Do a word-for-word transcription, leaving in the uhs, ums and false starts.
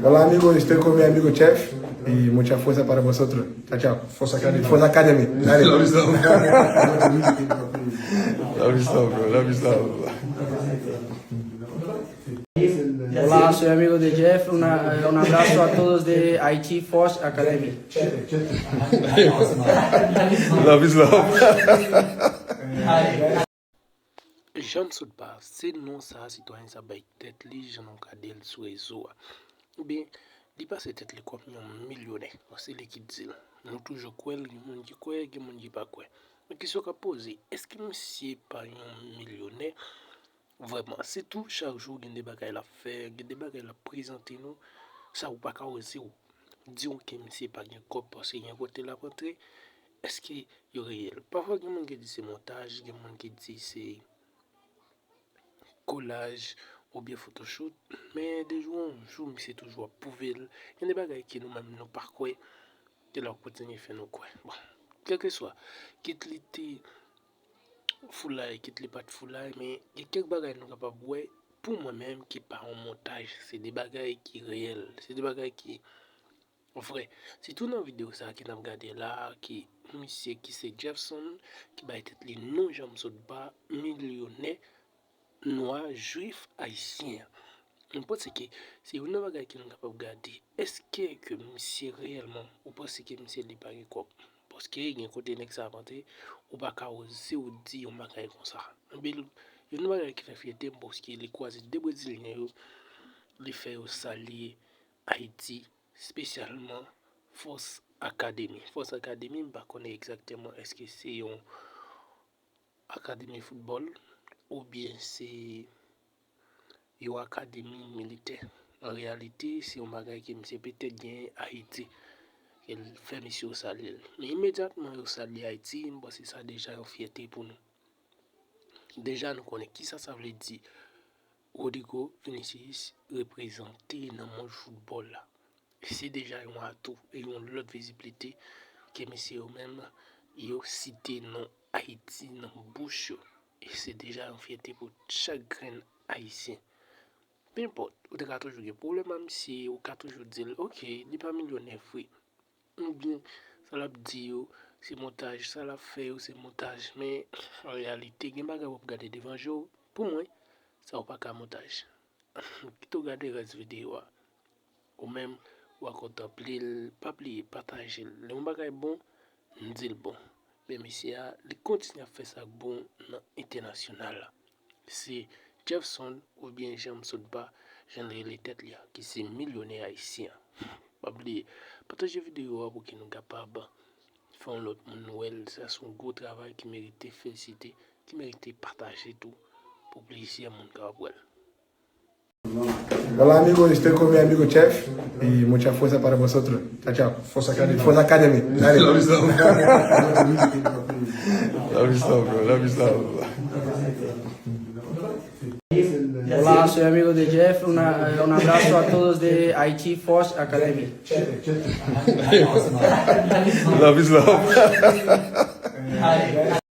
Hola amigos, estoy con mi amigo Jeff y mucha fuerza para vosotros. Chao, chao. Force Academy. Force Academy. Dale. Love you, love. Love you, bro. Love you, love. Hola, soy amigo de Jeff. Una, eh, un abrazo a todos de Haiti Force Academy. Love is love. Jean Sotba, se non sa sitwayen sa bay tèt li, jan nou gade l sou rezo a. Ebyen, li pase tèt li kòm yon milyonè. Bon, se li ki di l. Nou toujou kwè l, gen moun ki kwè, gen moun ki pa kwè. Men kesyon k ap poze, èske misye pa yon milyonè vrèman? Sitou, chak jou gen de bagay l ap fè, gen de bagay l ap prezante nou, sa ou pa ka oze w di w ke misye pa gen kòb paske gen kote l ap antre, èske yo reyèl? Pafwa, gen moun ki di se montaj, gen moun ki di se kolaj oubyen photoshoot, men de jou an jou, misye toujou ap pwouve l. Gen de bagay ke nou menm nou pa kwè, ke l ap kontinye fè nou kwè. Bon, kèlkeswa, kit li te foulay, kit li pa t foulay, men gen kèk bagay nou kapab wè, pou mwen menm, ki pa yon montaj. Se de bagay ki reyèl. Se de bagay ki vrè. Sitou nan videyo sa a ke n ap gade la a, ki misye ki se Jeffson, ki bay tèt li non Jean Sotba, milyonè, nwa, jwif, ayisyen an. Mwen panse ke se youn nan bagay ke nou kapab gade. Èske ke misye reyèlman, ou panse ke misye li pa gen kòb? Paske gen kote nèg sa ap antre, ou pa ka oze w di yon bagay konsa. Ebyen, youn nan bagay ki fè fyète m, paske li kwaze de Brezilyen yo, li fè yo salye Ayiti, espesyalman Force Academy. Force Academy, m pa konnen egzakteman èske se yon akademi foutbòl oubyen se yon akademi militè. An reyalite, se yon bagay ke misye petèt genyen Ayiti, ke l fè misye yo salye l. Men imedyatman yo salye Ayiti, m panse sa deja yon fyète pou nou. Deja nou konnen kisa sa vle di Rodrygo Vinicius reprezante nan mond foutbòl la. Se deja yon atou e yon lòt viziblite ke mesye yo menm yo site non Ayiti nan bouch yo. E se deja yon fyète pou chak grenn Ayisyen. Penenpòt, ou te ka toujou gen pwoblèm ak misye, ou ka toujou di l, oke, li pa milyonè vre. Oubyen, sa l ap di yo, se montaj, sa l ap fè yo, se montaj. Men, an reyalite, gen bagay w ap gade devan je w, pou mwen, sa yo pa ka montaj. Kite w gade rès videyo a. Ou menm, w a kontanple l, pa bliye pataje l. Lè yon bagay bon, n di l bon. Men mesye a, li kontinye ap fè sa k bon nan entènasyonal la. Se Jeffson oubyen Jean Sotba, jan l rele tèt li a, ki se milyonè ayisyen an. Pa bliye, pataje videyo a pou ke nou kapab fè yon lòt moun wè l. Sa se yon gwo travay ki merite felisite, ki merite pataje tou, pou plizyè moun kapab wè l. Hola amigos, estoy con mi amigo Jeff y mucha fuerza para vosotros. Chao, chao. Force Academy. Force Academy. Dale. Love you, love. Love you, love, bro. Love you, love. Hola, soy amigo de Jeff. Una, eh, un abrazo a todos de Haiti Force Academy. Love is love.